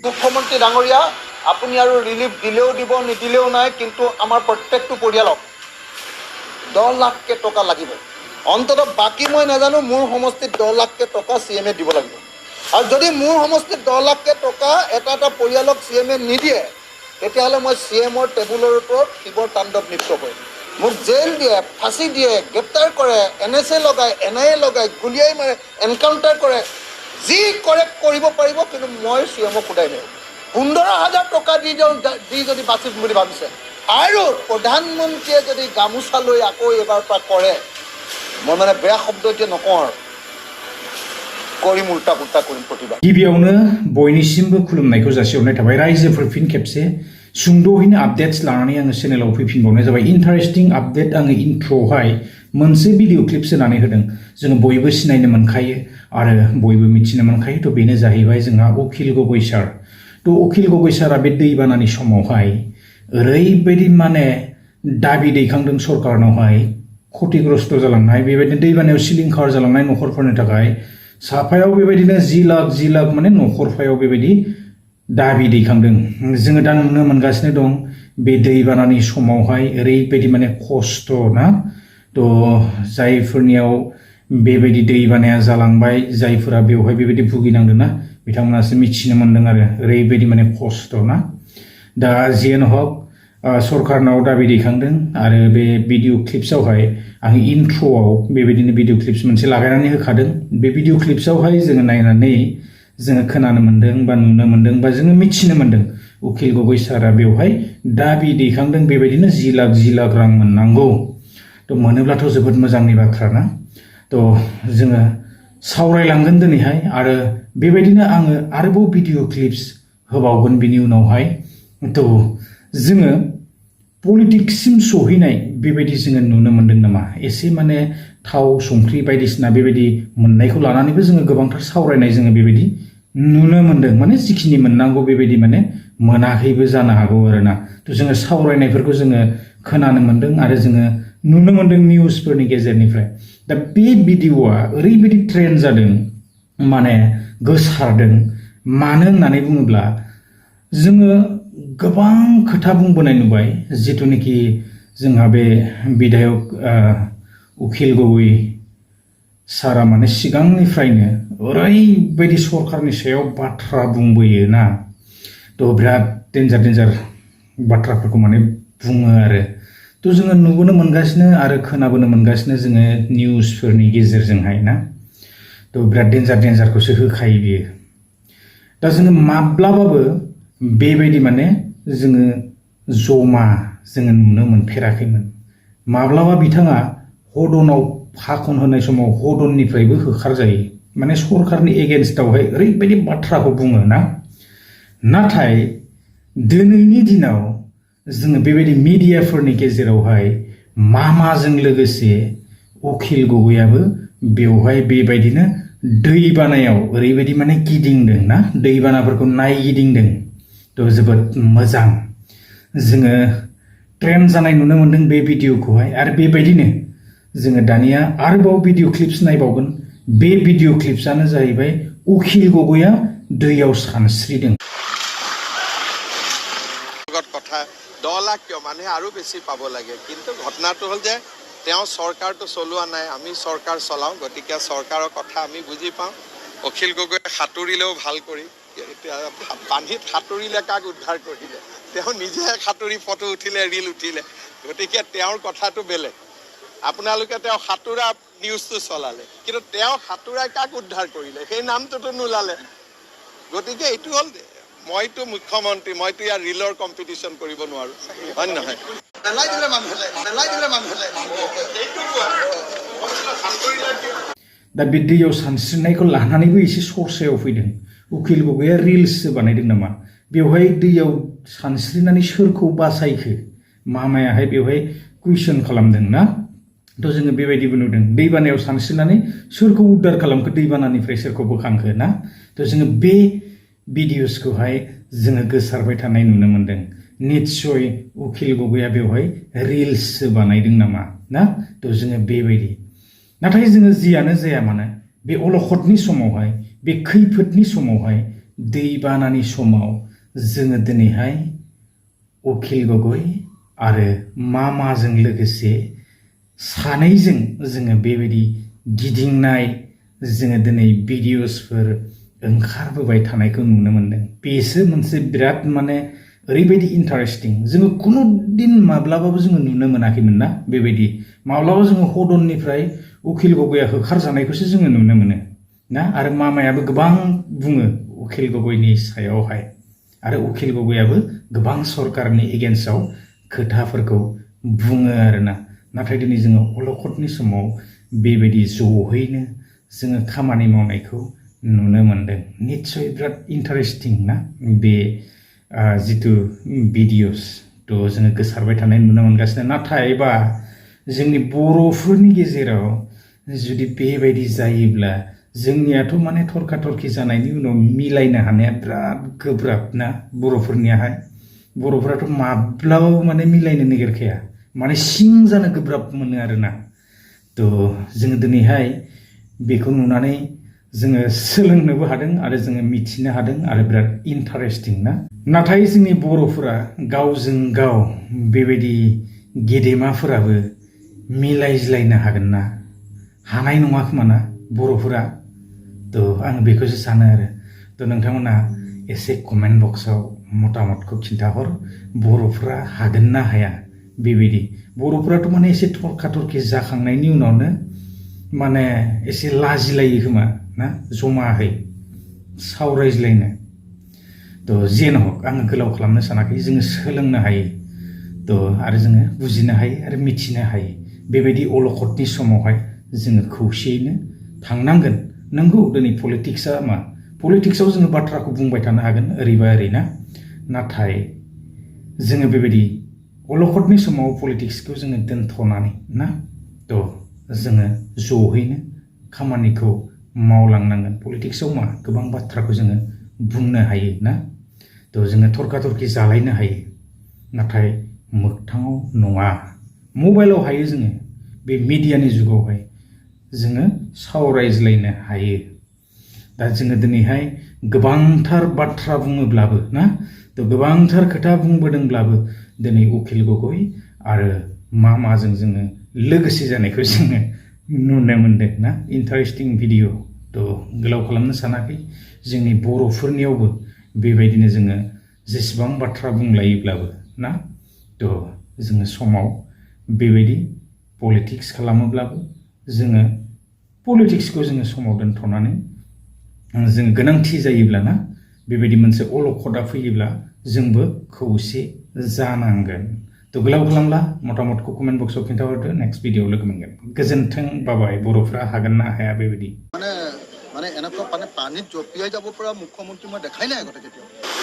মুখ্যমন্ত্ৰী ডাঙৰীয়া আপুনি আৰু ৰিলিফ দিলেও দিব নিদিলেও নাই, কিন্তু আমাৰ প্ৰত্যেকটো পৰিয়ালক 10 লাখকে টকা লাগিব। অন্ততঃ বাকী মই নাজানো, মোৰ সমষ্টিত 10 লাখকে টকা CMে দিব লাগিব। আৰু যদি মোৰ সমষ্টিত 10 লাখকে টকা এটা পৰিয়ালক CMে নিদিয়ে, তেতিয়াহ'লে মই CMৰ টেবুলৰ ওপৰত শিৱৰ তাণ্ডৱ নৃত্য কৰিম। মোক জেল দিয়ে, ফাঁচি দিয়ে, গ্ৰেপ্তাৰ কৰে, NSA লগায়, NIA লগায়, গুলিয়াই মাৰে, এনকাউণ্টাৰ কৰে, যি কৰে কৰিব পাৰিব, কিন্তু মই CMক সোধাই নাই। 15,000 টকা দি যদি বাচিম বুলি ভাবিছে, আৰু প্ৰধানমন্ত্ৰীয়ে যদি গামোচা লৈ আকৌ এবাৰ পৰা কৰে, মই মানে বেয়া শব্দ এতিয়া নকওঁ আৰু কৰিম, উল্টা পুল্টা কৰিম প্ৰতিবাদ। गिबियावनो बयनिसिमबो खुलुमनायखौ जासिहरनाय थाबाय। रायजोफोर फिन खेबसे सुंद'यैनो आपडेट्स लानानै आङो चेनेलाव फैफिनबावनाय जाबाय। इन्टारेस्टिं आपडेट आङो इन्ट्र'आवहाय मोनसे भिडिअ क्लिप सोनानै होदों। जोङो बयबो सिनायनो मोनखायो आरो बयबो मिथिनो मोनखायो। थ' बेनो जाहैबाय जोंहा अखिल गगৈ सार। थ' अखिल गगৈ सारा बे दैबानानि समावहाय ओरैबायदि माने दाबि दैखांदों सरकारनावहाय, क्षतिग्रस्त जालांनाय बेबायदिनो दैबानायाव सिलिंखार जालांनाय न'खरफोरनि थाखाय साफायाव बेबायदिनो 10 लाख माने न'खरफायाव बेबायदि दाबि दैखांदों। जोङो दा नुनो मोनगासिनो दं बे दैबानानि समावहाय ओरैबायदि माने खस्थ' ना। थ' जायफोरनियाव बेबायदि दैबानाया जालांबाय, जायफोरा बेवहाय बेबायदि भुगिनांदों ना, बिथांमोनासो मिथिनो मोनदों आरो ओरैबायदि माने खस्थ' ना। दा जियानो हक सरकारनाव दाबि दैखांदों आरो बे भिडिअ क्लिप्सआवहाय आं इन्ट्र'आव बेबायदिनो भिडिअ क्लिप्स मोनसे लागायनानै होखादों। बे भिडिअ क्लिप्सआवहाय जोङो नायनानै जोङो खोनानो मोनदों बा नुनो मोनदों बा जोङो मिथिनो मोनदों अखिल गगৈ सारा बेवहाय दाबि दैखांदों बेबायदिनो 10 लाख रां मोननांगौ। थ' मोनोब्लाथ' जोबोद मोजांनि बाथ्रा ना। थ' जोङो सावरायलांगोन दिनैहाय आरो बेबायदिनो आङो आरोबाव भिडिअ क्लिप्स होबावगोन बिनि उनावहाय। थ' जोङो पलिटिक्ससिम सहैनाय बेबायदि जोङो नुनो मोनदों नामा, एसे माने थाव संख्रि बायदिसिना बेबायदि मोननायखौ लानानैबो जोङो गोबांथार सावरायनाय जोङो बेबायदि नुनो मोनदों। माने जिखिनि मोननांगौ बेबायदि माने मोनाखैबो जानो हागौ आरोना। थ' जोङो सावरायनायफोरखौ जोङो खोनानो मोनदों आरो जोङो नुनो मोनदों निउसफोरनि गेजेरनिफ्राय। दा बे भिडिअआ ओरैबायदि ट्रेन्ड जादों, माने गोसारदों। मानो होननानै बुङोब्ला जोङो गोबां खोथा बुंबोनाय नुबाय, जिथुनिखि जोंहा बे बिधायक अखिल गगৈ सारा माने सिगांनिफ्रायनो ओरैबायदि सरकारनि सायाव बाथ्रा बुंबोयो ना। थ' बिराद डेन्जार बाथ्राफोरखौ माने बुङो आरो। थ' जोङो नुबोनो मोनगासिनो आरो खोनाबोनो मोनगासिनो जोङो निउसफोरनि गेजेरजोंहाय ना। थ' बिराद डेन्जारखौसो होखायो बियो। दा जोङो माब्लाबाबो बेबायदि माने जोङो जमा जोङो नुनो मोनफेराखैमोन। माब्लाबा बिथाङा हदनाव फाखन होनाय समाव हदननिफ्रायबो होखारजायो, माने सरकारनि एगेन्स्टआवहाय ओरैबायदि बाथ्राखौ बुङो ना। नाथाय दिनैनि दिनाव जोङो बेबायदि मिडियाफोरनि गेजेरावहाय मामाजों लोगोसे अखिल गगैयाबो बेवहाय बेबायदिनो दैबानायाव ओरैबायदि माने गिदिंदों ना, दैबानाफोरखौ नायगिदिंदों। थ' जोबोद मोजां जोङो ट्रेन्ड जानाय नुनो मोनदों बे भिडिअखौहाय। आरो बेबायदिनो जोङो दानिया आरोबाव भिडिअ क्लिप्स नायबावगोन। बे भिडिअ क्लिप्सआनो जाहैबाय अखिल गगৈया दैयाव सानस्रिदों। কথা 10 লাখ কিয়, মানুহে আৰু বেছি পাব লাগে। কিন্তু ঘটনাটো হ'ল যে তেওঁ চৰকাৰটো চলোৱা নাই, আমি চৰকাৰ চলাওঁ। গতিকে চৰকাৰৰ কথা আমি বুজি পাওঁ। অখিল গগৈ সাঁতুৰিলেও ভাল কৰি, পানীত সাঁতুৰিলে কাক উদ্ধাৰ কৰিলে, তেওঁ নিজে সাঁতুৰি ফটো উঠিলে, ৰীল উঠিলে। গতিকে তেওঁৰ কথাটো বেলেগ। আপোনালোকে তেওঁ সাঁতোৰা নিউজটো চলালে, কিন্তু তেওঁ সাঁতোৰাই কাক উদ্ধাৰ কৰিলে সেই নামটোতো নোলালে। গতিকে এইটো হ'ল, মইতো মুখ্যমন্ত্ৰী, মইতো ইয়াৰ ৰীলৰ কম্পিটিশ্যন কৰিব নোৱাৰো, হয় নহয়? दा बे दैयाव सानस्रिनायखौ लानानैबो एसे सरसायाव फैदों। अखिल गगैया रिल्ससो बानायदों नामा, बेवहाय दैयाव सानस्रिनानै सोरखौ बासायखो मामायाहाय बेवहाय कुइसन खालामदों ना। थ' जोङो बेबायदिबो नुदों, दैबानायाव सानस्रिनानै सोरखौ उद्धार खालामखो, दैबानानिफ्राय सोरखौ बोखांखो ना। थ' जोङो बे भिडिअसखौहाय जोङो गोसारबाय थानाय नुनो मोनदों। निस्सय अखिल गगैया बेवहाय रिल्ससो बानायदों नामा ना। थ' जोङो बेबायदि, नाथाय जोङो जियानो जाया मानो बे अलखदनि समावहाय, बे खैफोदनि समावहाय दैबानानि समाव जोङो दिनैहाय अखिल गगৈ आरो मामाजों लोगोसे सानैजों जोङो बेबायदि गिदिंनाय जोङो दिनै भिडिअसफोर ओंखारबोबाय थानायखौ नुनो मोनदों बेसो मोनसे बिराद माने ओरैबायदि इन्टारेस्टिं जोङो कुनु दिन माब्लाबाबो जोङो नुनो मोनाखैमोन ना बेबायदि माब्लाबा जोङो हदननिफ्राय अखिल गगैया होखारजानायखौसो जोङो नुनो मोनो ना आरो मामायाबो गोबां बुङो अखिल गगैनि सायावहाय आरो अखिल गगैयाबो गोबां सरकारनि एगेन्स्टआव खोथाफोरखौ बुङो आरोना नाथाय दिनै जोङो अलखदनि समाव बेबायदि जहैनो जोङो खामानि मावनायखौ नुनो मोनदों निस्सय बिराद इन्टारेस्टिं ना बे जितु भिडिअस थ' जोङो गोसारबाय थानाय नुनो मोनगासिनो नाथायबा जोंनि बर'फोरनि गेजेराव जुदि बेबायदि जायोब्ला जोंनियाथ' माने थरखा थरखि जानायनि उनाव मिलायनो हानाया बिराद गोब्राब ना बर'फोरनियाहाय बर'फोराथ' माब्लाबाबो माने मिलायनो नागिरखाया माने सिं जानो गोब्राब मोनो आरोना थ' जोङो दिनैहाय बेखौ नुनानै जोङो सोलोंनोबो हादों आरो जोङो मिथिनो हादों आरो बिराद इन्टारेस्टिं ना नाथाय जोंनि बर'फोरा गावजों गाव बेबायदि गेदेमाफोराबो मिलायज्लायनो हागोन ना हानाय नङा खोमा ना बर'फोरा थ' आं बेखौसो सानो आरो थ' नोंथांमोना एसे कमेन्ट बक्सआव मतामतखौ खिन्थाहर बर'फोरा हागोन ना हाया बेबायदि बर'फोराथ' माने एसे थरखा थरखि जाखांनायनि उनावनो माने एसे लाजिलायो खोमा ना जमाहै सावरायज्लायनो थ' जेन हक आङो गोलाव खालामनो सानाखै जोङो सोलोंनो हायो थ' आरो जोङो बुजिनो हायो आरो मिथिनो हायो बेबायदि अलखदनि समावहाय जोङो खौसेयैनो थांनांगोन नंगौ दिनै पलिटिक्सआ मा पलिटिक्सआव जोङो बाथ्राखौ बुंबाय थानो हागोन ओरैबा ओरै ना नाथाय जोङो बेबायदि अलखदनि समाव पलिटिक्सखौ जोङो दोनथ'नानै ना थ' जोङो जहैनो खामानिखौ मावलांनांगोन पलिटिक्सआव मा गोबां बाथ्राखौ जोङो बुंनो हायो ना थ' जोङो थरखा थरखि जालायनो हायो नाथाय मोगथाङाव नङा मबाइलाव हायो जोङो बे मिडियानि जुगावहाय जोङो सावरायज्लायनो हायो दा जोङो दिनैहाय गोबांथार बाथ्रा बुङोब्लाबो ना थ' गोबांथार खोथा बुंबोदोंब्लाबो दिनै अखिल गगৈ आरो मामाजों जोङो लोगोसे जानायखौ जोङो नुनो मोनदों ना इन्टारेस्टिं भिडिअ थ' गोलाव खालामनो सानाखै जोंनि बर'फोरनियावबो बेबायदिनो जोङो जेसेबां बाथ्रा बुंलायोब्लाबो ना थ' जोङो समाव बेबायदि पलिटिक्स खालामोब्लाबो जोङो पलिटिक्सखौ जोङो समाव दोनथ'नानै जों गोनांथि जायोब्लाना बेबायदि मोनसे अलखदा फैयोब्ला जोंबो खौसे जानांगोन थ' गोलाव खालामला मतामतखौ कमेन्ट बक्सआव खिन्थाहरदो नेक्स्ट भिडिअआव लोगो मोनगोन गोजोन्थों बाबाय बर'फ्रा हागोन ना हाया बेबायदि মানে এনেকুৱা পানীত জঁপিয়াই যাব পৰা মুখ্যমন্ত্ৰী মই দেখাই নাই আগতে কেতিয়াও